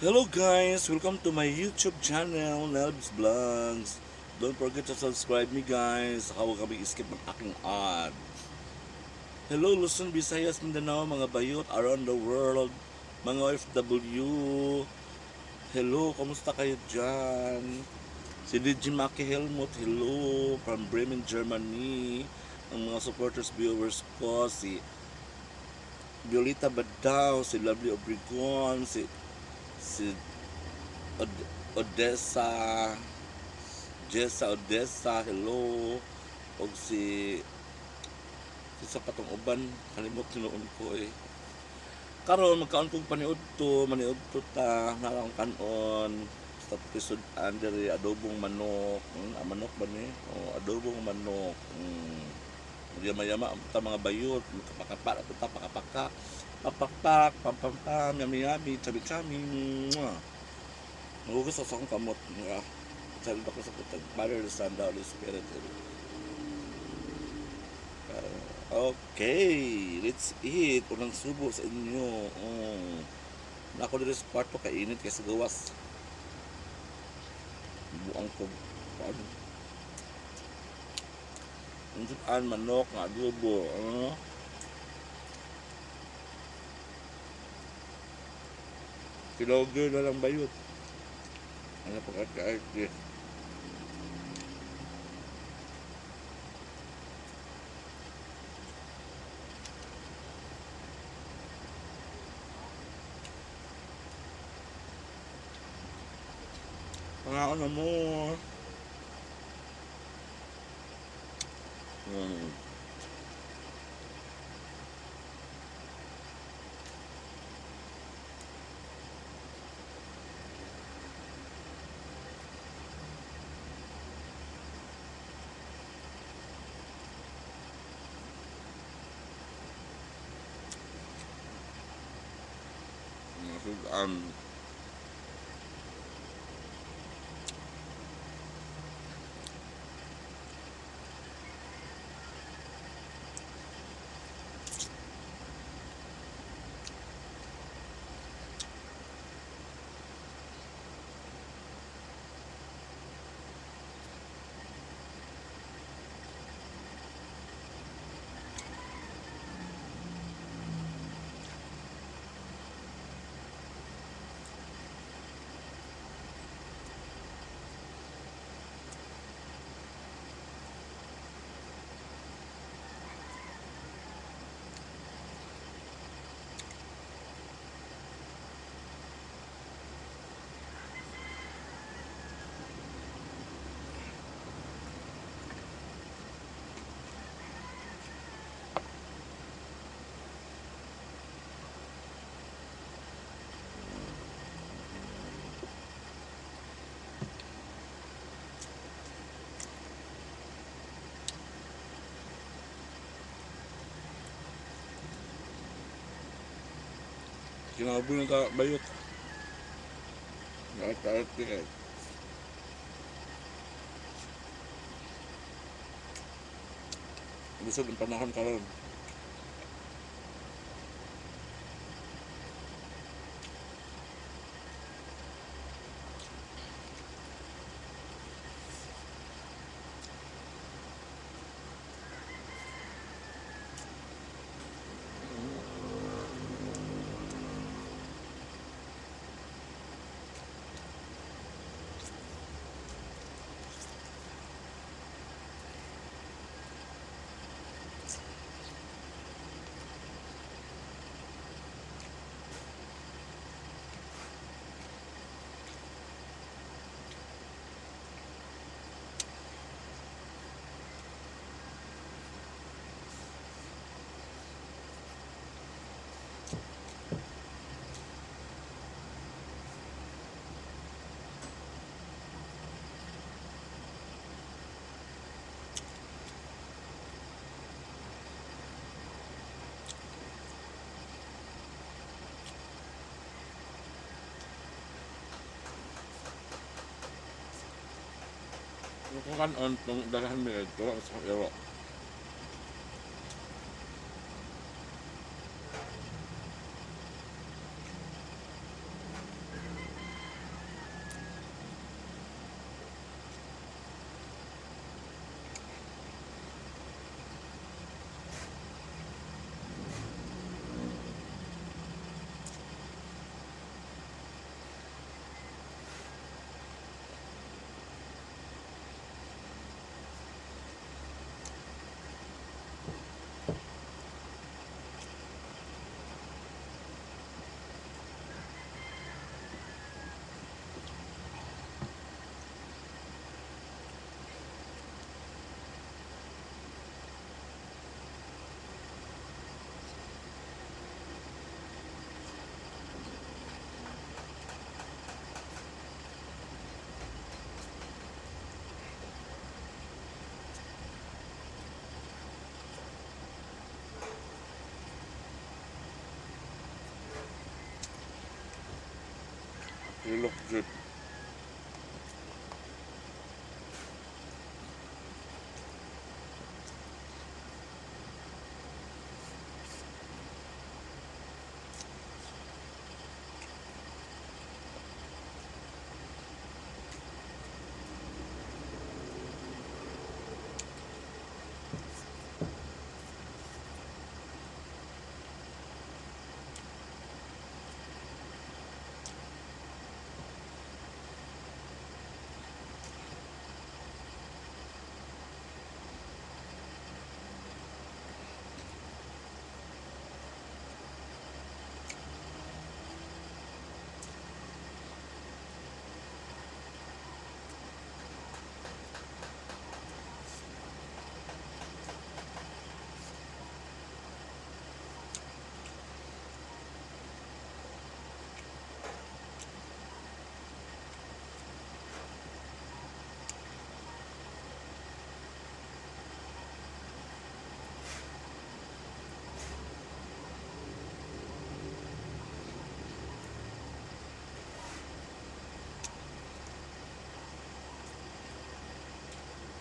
Hello guys, welcome to my YouTube channel, Nelbs Vlogs. Don't forget to subscribe me, guys. Saka huwag kami skip ang aking ad. Hello Luzon, Visayas, Mindanao, mga bayot around the world, mga OFW. Hello, kamusta kayo dyan? Si DJ Maki Helmut, hello, from Bremen, Germany. Ang mga supporters, viewers ko, si Violeta Badao, si Lovely Obregon, si Odessa, Jessa Odessa, hello. Og si sa patong uban, kalimot tinuon ko eh. Karon magkaon kog paniudto, maniudto ta, narang kanon. Sa pisud-an diri, adobong manok, manok ba ni? Oh, adobong manok. Yama-yama ta, mga bayot, makapakapa ta, pakapaka. Pakpakpak, pam pam pam, yummy yummy, chami chami. Mwah. Nagugas ako sa akong kamot. Nga. Sabi ko sa putag, Father, the Son, the Holy Spirit. Okay, let's eat. Unang subo sa inyo. Oh. Nako diri sa kwarto, kainit kay sa gawas. Buang ko. Paano? Ang manok nga adobo. Ano? Kilogo na lang, bayot. Ano pagkakaarte? Pangako na mo. Um, Kinabuhi na ta, bayot. Nakakaarte eh. Busog ang panahon karon. Kung kanon, itong dalahan mo ito, sa iro. You look good.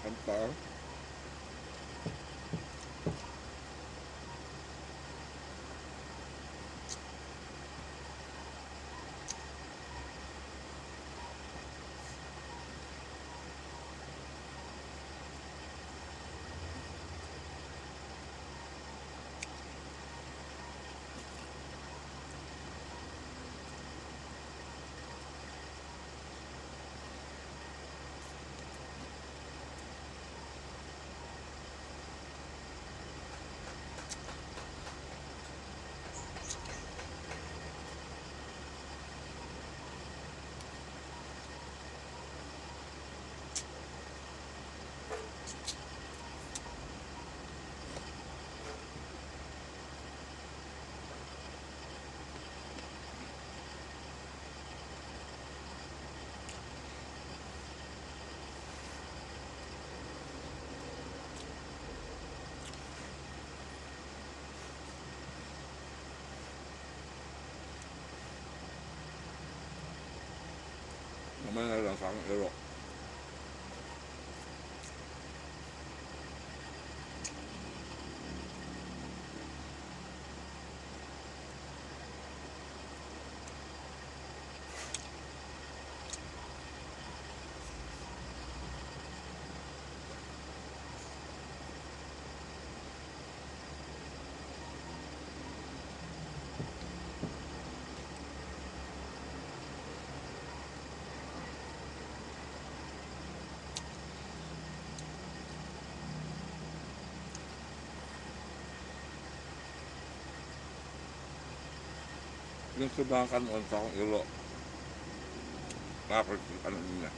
Kanta. Mamaya na lang sa akong iro. Yung sobrang kanon sa akong iro. Bakit ano niya?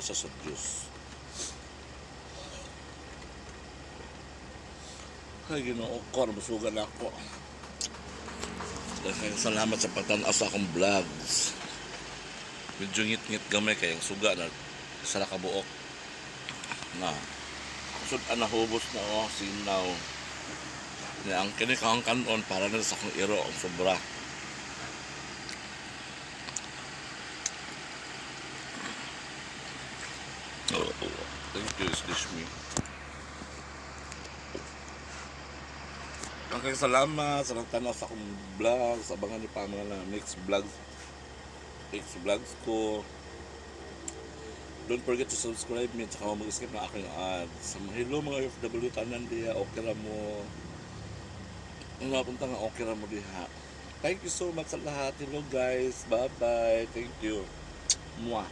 Basta sa Diyos. Ay, Ginoo ko, nabasugan ako. Daghang salamat sa pagtan-aw sa akong vlogs. Medyo ngit-ngit gamay kay ang suga na sa nakabuok. Na. Sud na hubos na oh, sinaw. Nga ang kini kahang kanon para na sa akong iro ang sobra. Oh, thank you, excuse me. Daghang salamat sa nagtanaw sa akong vlogs. Abangan niyo pa ang mga next vlogs. Next vlogs ko. Don't forget to subscribe me at saka mag-skip ng aking ads. Hello, mga OFW tanan diha, okay ra mo. Ano, punta nga, okay ra mo diha. Thank you so much sa lahat. Hello, guys. Bye-bye. Thank you. Mwah.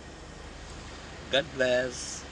God bless.